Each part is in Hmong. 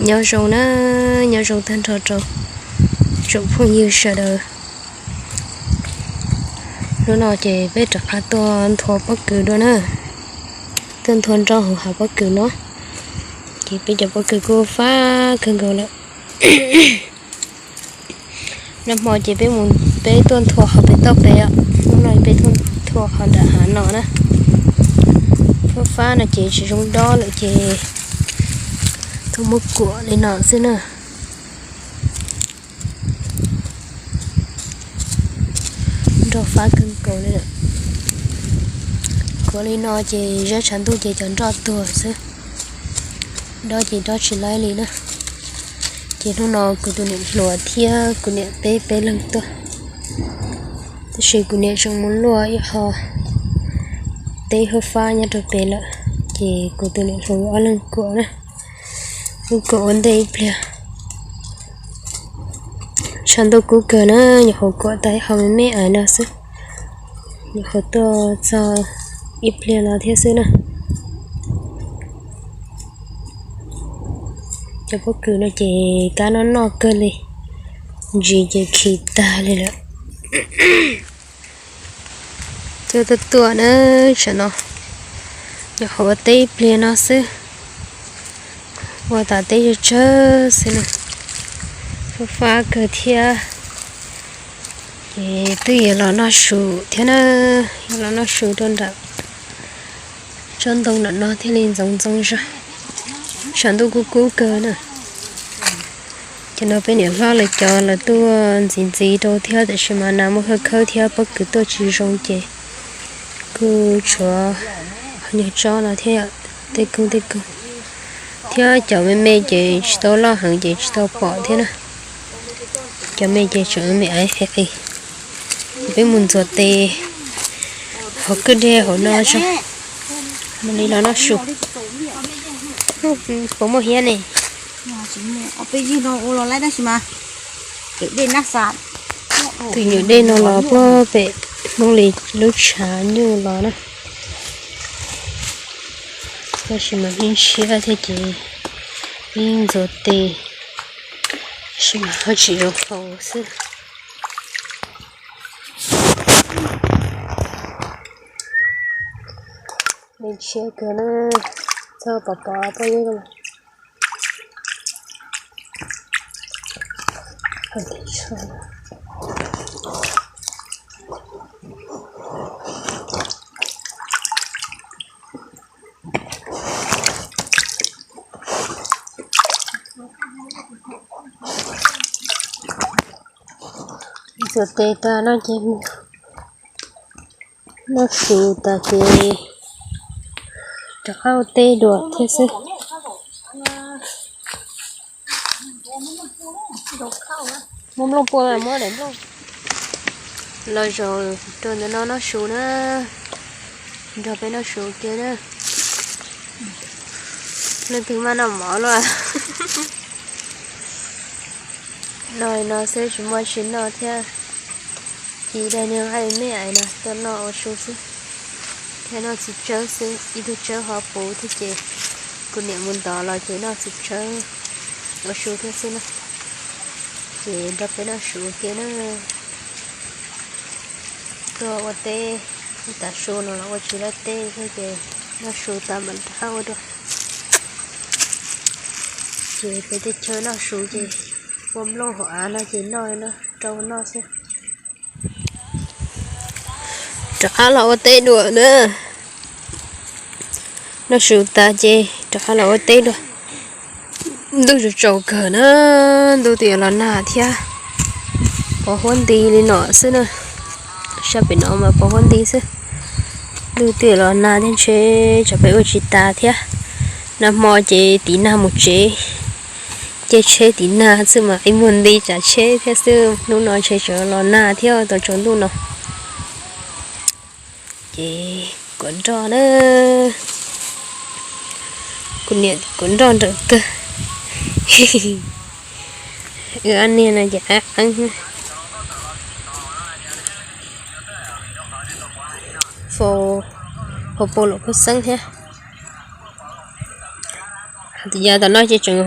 Nyob zoo na, nyob zoo tag nrho rau tsoom phooj ywg sawv daws. Hnub no ces peb rov qab tuaj nthua pob kws dua na, tuaj nthua nroj hauv hav pob kws no. Ces peb cov pob kws kuj fab kawg nkaus lawm. Nag hmo ces peb mus, peb tuaj nthua hauv pem toj pem os, hnub no peb tuaj nthua hauv nram hav no na. Fab fab no ces tsis zoo dob lawm ces tuaj muab kuam li no xwb na. Nroj fab kawg nkaus li lawm. Kuam li no ces zab tshav ntuj ces cov nroj tuag xwb, dob ces dob tsis laib li na. Ces hnub no kuv tus niam hluas thiab kuv niam peb peb leeg tuaj, tab sis kuv niam tseem mus luaj ib qho teb hauv fab nyob rau pem lawm, ces kuv tus niam hluas ob leeg kuam na, kuj kuam ua ntej ib pliag. Tshav ntuj kub kawg na, nyuam qhuav kuam tau ib qho me me ais no xwb, nyuam qhuav tuaj txog ib pliag no thiab xwb na. Cov pob kws no ces kab noj noj kawg li, ntsis ces khi tag li lawm. Tuaj tuaj tuaj na, tsam no nyuam qhuav ua teb ib pliag no xwb, ua tas teb tsawg tsawg xwb na, fab fab kawg thiab. Ces twb yuav los noj su thiab na, yuav los noj su rau nram tsob ntoo nram no thiaj li ntxoov ntxoo zog. Tshav ntuj kub kub kawg na. Cov no peb niam hlob lawv cov lawv tuaj ntxiv ntxiv rau thiab, tiam sis mas nas muaj khawb khawb thiab pob kws tuaj tsis zoo ces kuj tshuav nyuag tsob no thiab, tej koog tej koog. Thiab cov me me ces tsis tau loj heev ces tsis tau pom thiab na. Cov me ces tseem me me aiv qis qis. Peb mus ntxuav tes hauv kwj deg hauv no tso, mus li los noj su. Puas muaj hiab ne? Tus nyuam dej no los puag pem Hmoob Lis lub tshav nyuj los na. Tab sis mas yeej tshiab thiab ces yeej ntxuav tes, tab sis mas ho tsis zoo haus xwb. Yeej tshiab kawg na, txhob pov pov pob zeb no. Ntxuav tes tag no ces noj su tas ces rov qab ua teb dua thiab xwb. Muab nplooj pua, muab daim nplooj. Los zaum rau ntawm no noj su na, nrog peb noj su kiag na. Leej twg maj noj mov luaj? Noj li no xwb tsis muaj tsi noj thiab. Ci daig niag nqaij me ais no tuaj noj ua su xwb, thiab noj txiv tsawb xwb, ib tug tsawb ho puv thiab ces kuv niam mus ntov los ces noj txiv tsawb ua su thiab xwb na. Ces nrog peb noj su kiag na. Tuaj ua teb, ib tav su no los ua tsis laib teb thiab ces noj su tas mam rov qab ua dua. Ces peb tej chaw noj su ces ua nplooj hauv av no ces noj no rau noj xwb. Rov qab los ua teb dua na. Noj su tas ces rov qab los ua teb dua. Ntuj tsaus tsaus kawg na, ntuj twb yuav los nag thiab. Pos huab nti li no xwb na. Sab pem no mas pos huab nti xwb. Ntuj twb yuav los nag thiab ntshe tsam peb ua tsis tas thiab. Nag hmo ces tiv nag mus tsev, caij tsheb tiv nag xwb mas qi muag nti tsav tsheb thiab xwb. Hnub no ntshe tseem los nag thiab tau tsaus ntuj no. Ces kuam nroj na, kuv niam kuam nroj nrawm kawg. Wb ob niag no ces qeeb qeeb. Faus, faus pau luam khuj xeeb thiab. Yav tom no ces tseem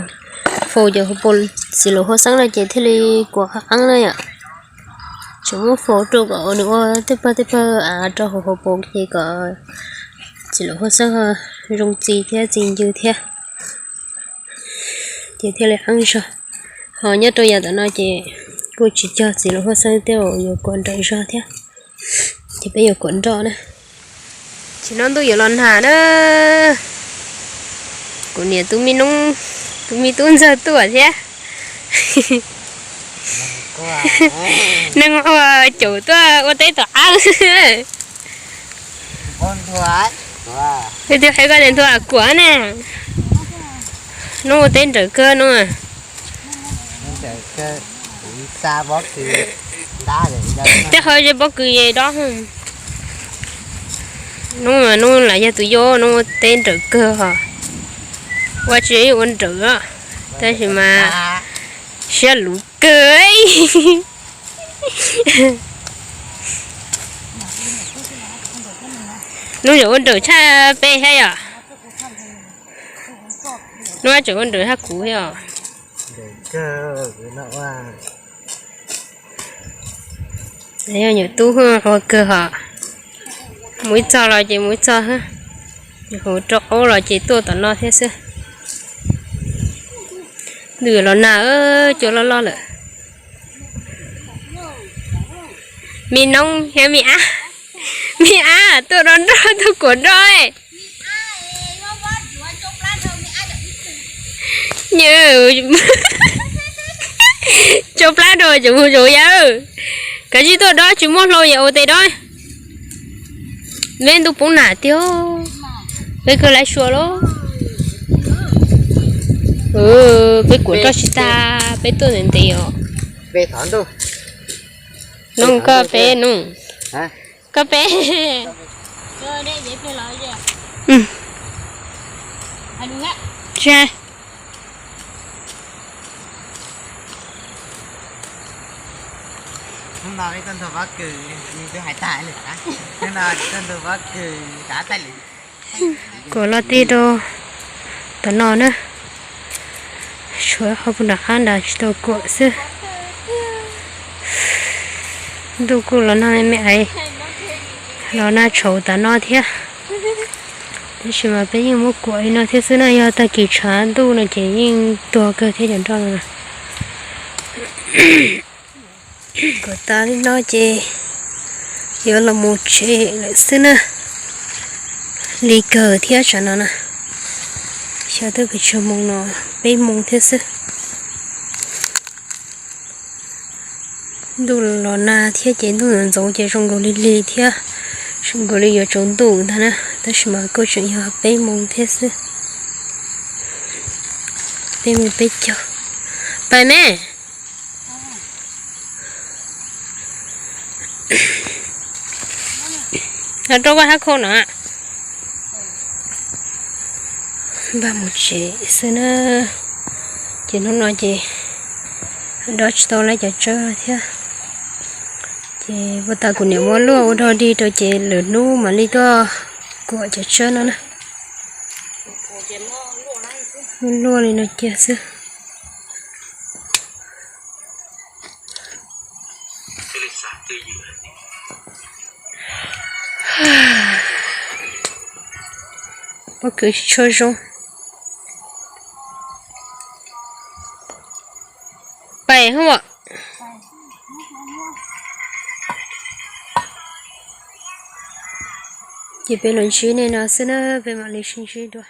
Paus ces hauv paus txiv laum huab xeeb no ces thiaj li kuam qab qeeb na yom. Tseem muab faus rau kom nws ua tej pawg tej pawg av rau hauv hauv paus ces kom txiv laum huab xeeb ho zoo txi thiab txi ncw thiab, ces thiaj li qeeb zog. Ho nyob rau yav tom no ces kuj tsis cog txiv laum huab xeeb tej zaum yuav kuam nrawm zog thiab, ces peb yuav kuam nroj na. Tsis no ntuj yuav los nag na. Kuv niam tus me noob, tus me tub ntxawg tuaj thiab. Neeg ua caum tuaj ua teb tom qab. Twb hais koj tias nthua kuam na. Noob ua teb nrawm kawg noob. Tej qhov ze pob kws ye dob. Noob mas noob lam yog tus yau, noob ua teb nrawm kawg hos. Ua tsis ua nrawm, tab sis mas siab luv kawg. Noob tseem ua nrawm tshaj peb thiab yom. Noob tseem ua nrawm tshaj kuv thiab os. Yog nyuam tub ua kawg hos. Mus ib txog los ces mus ib txog, hauv rau qaub los ces tuaj tom no thiab xwb. Ntuj yuav los nag, cua loj loj lawm. Me noob thiab me ab, me ab tuaj do nroj, tuaj kuam nroj. Nyob, tsau plab rau cov mus zov yawg. Kav tsij tuaj dob, tsis muaj hlau yog ua tes dob. Peb ntuj poob nag tiag, peb kawg lawm suav lawm. Peb kuam nroj tsis tag, peb tuaj ntev ntev os. Noob koj peb, noob koj peb. Tsis hais. Kuam los txij rau tom no na, tshuav qhov puag nram qab nrad tsis tau kuam xwb. Ntuj kuj los nag me me es los nag tshauv tom no thiab. Tab sis mas peb yeej muab kuam li no thiab xwb na, yog tag kis tshav ntuj no ces yeej tuag kawg thiab cov nroj no. Kuam tas li no ces yuav los mus tsev lawm xwb na. Li kawg thiab tsam no na, xyov twb pes tsawg moos no, peb moos thiab xwb. Ntuj los nag thiab ces ntuj ntxoov ntxoov ces zoo nkaus li lig thiab, zoo nkaus li yuav tsaus ntuj ntag na, tab sis mas kuj tseem yog peb moos thiab xwb. Peb moos peb caug. Pais me, rau koj hab khau no. Npaj mus tsev xwb na, ces hnub no ces dob tsis tau lawv cov tsawb thiab. Ces puag ta kuv niam muab luaj ua dog dig rau ces lwm hnub mam li tuaj kuam cov tsawb no na. Luaj li no cia xwb. Pob kws tsis tshua zoo. Pais hwb. Ces peb los ntsib nej no xwb na, peb mam li sib ntsib dua.